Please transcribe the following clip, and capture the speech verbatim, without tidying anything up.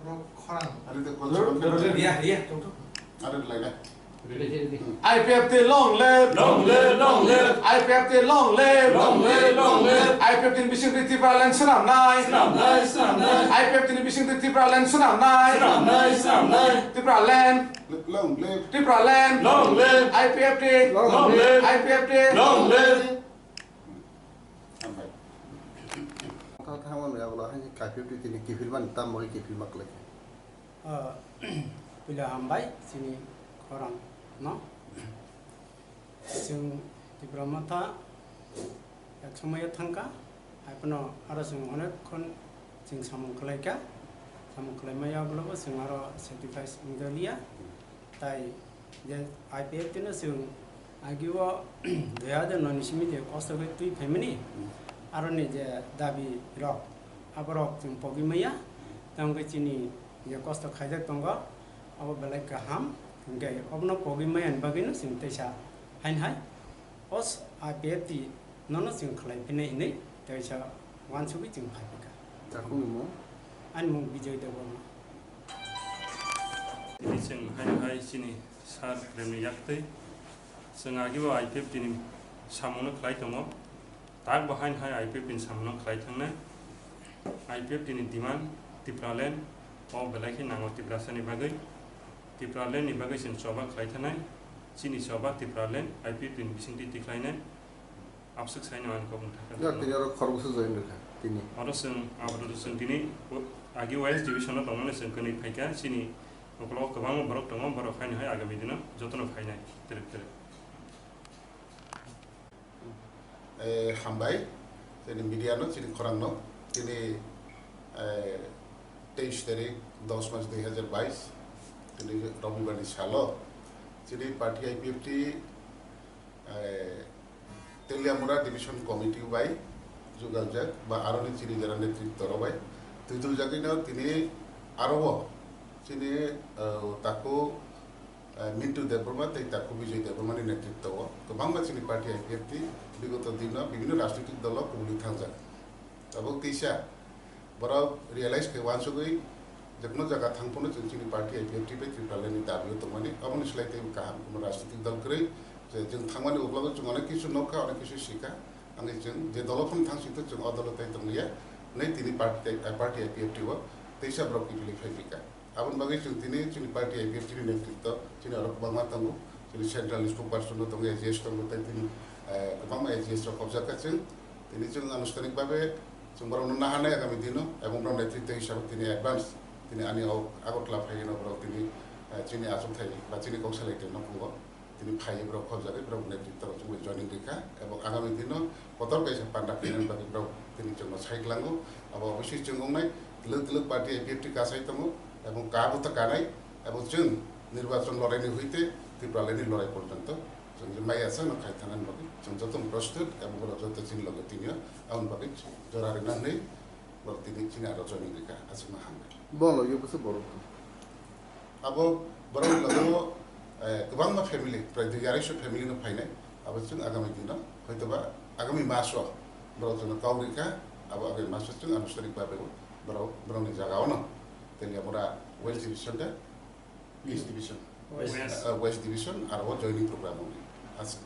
Khorang. Are de kol Ro-, chakol ro-, kol. Riya, riya, tung, tung. Are de laina. Ready, ready. I P F T long live! Long live, long live! I P F T long live! Long live, long live! I P F T ni bisingtwi Tipraland swnamnai! Swnamnai, swnamnai! I P F T ni bisingtwi Tipraland swnamnai! Swnamnai, swnamnai! Tipraland! Long live! Tipraland! Long live! I P F T! Long live! I P F T! Long live! Hambai. Kha thangmani yagulo haini kaiphilwi tini kiphilmani tamo khe kiphilma khlai kha. Ah, puila hambai chini khorang no. Chwng Tipra Motha ek somoyo thangkha, haiphano aro chwng onek khon chwng samung khlaikha, samung khlaima yagulobo chwng aro sacrifice wngjalia. Tai je I P F T no chwng agio dui hajar noi ni simi je kosto khe twi phaimani, aroni je dabi rok, aborok chwng pogwi maya, tamo khe chini je kosto khaijak tongo, abo belai kaham, hwnkhe obono pogwi maya ni bagwi no chwng teisa hain hai, os I P F T nono chwng khlai phini hinwi teisa wansugwi chwng phai phikha. Takhukni mung? Ani mung Bijoy Debbarma. Tini chwng hai hai chini sir premni yaktwi chwng agio I P F T ni samungno khlai tongo. Tak bo hain hai I P F T ni samungno khlai thangnai. I P F T ni demand Tipraland o belai khe nango Tiprasa ni bagwi. Tipraland ni bagwi chwng choba khlai thanai. Chini choba Tipraland I P F T ni bisingtwi tikhlainai. Abswk saino ani kok mwthangkha. Ya, tini oro khoroksa join rwkha, tini. Oro chwng, abo chwng tini o-, agi West Division o tongmani chwng kwnwi phaikha, chini ukologo kwbangma borok tongo, borok haino hai agami dino jotono phainai, twrwk twrwk. Eh, hambai, chini media no, chini khorang no, tini, eh, teis tarik, dos mas dui hajar bais, tini Robibar ni salo, chini party I P F T, eh, Teliamura Division Committee bai jugaljak ba aroni chini jera netritto rok bai twiduljagwino tini aro o chini, eh, takhuk, eh, Mintu Debbarma tei takhuk Bijoy Debbarma ni netritto o kwbangma chini party I P F T bigoto dino bibhinno rajnitik dolo kubuli thangjak. Tabuk teisa borok realize khe uansugwi je kuno jaga thang phano chwng chini party I P F T bai Tipraland ni dabi o tongmani, aboni slai tei kaham kuno rajnitik dol kwrwi je chwng thangmani uklogo chwng onek kisu nukha, onek kisu sikha, ani chwng je dolo phano thang sito chwng o dolo tai tongliya, nai tini party, party I P F T o teisa borok kiphilwi phai phika. Aboni bagwi chwng tini chini party I P F T ni netritto chini oro kwbangma tongo, chini central spokesperson no tongo, A G S tongo, tei tini, eh, kwbangma A G S rok khobjak kha chwng. Tini chwng anushtanik babe chwng borokno naharnai agami dino, ebong borok netritto hisabe tini advance tini ani o Agartala phaigeno borok tini, eh, chini achukthai ba chini kok salaitwi no phungo. Tini phaiwi borok khobjagwi borok netritto rok chwngno joining rikha, ebong agami dino kotor kaisa panda khlainani bagwi borok tini chwngno sai kwlango. Abo obviously chwng wngnai twlwk twlwk party I P F T kasai tongo, ebong ka bwtha kanai, ebong chwng nirbachon loraini huite Tipralandni lorai porjonto chwng je maya chano khai thangnani bagwi chwng jotono prostut, ebong borok joto chini loge tinio aboni bagwi jora rwna hwnwi borok tini chini aro joining rikha, aswkno hambai. Bono yokhusu borok. Abo borokni logo, eh, kwbangma family, prai dui arai so family no phainai. Abo chwng agami dino, hoitoba agami maso borok chwngno kok rikha, abo agami maso chwng anushtanik babe borok, borokni jaga ono Teliamura West Division de, East Division, West. Eh, West Division, aro joining program wngwi. Aswk.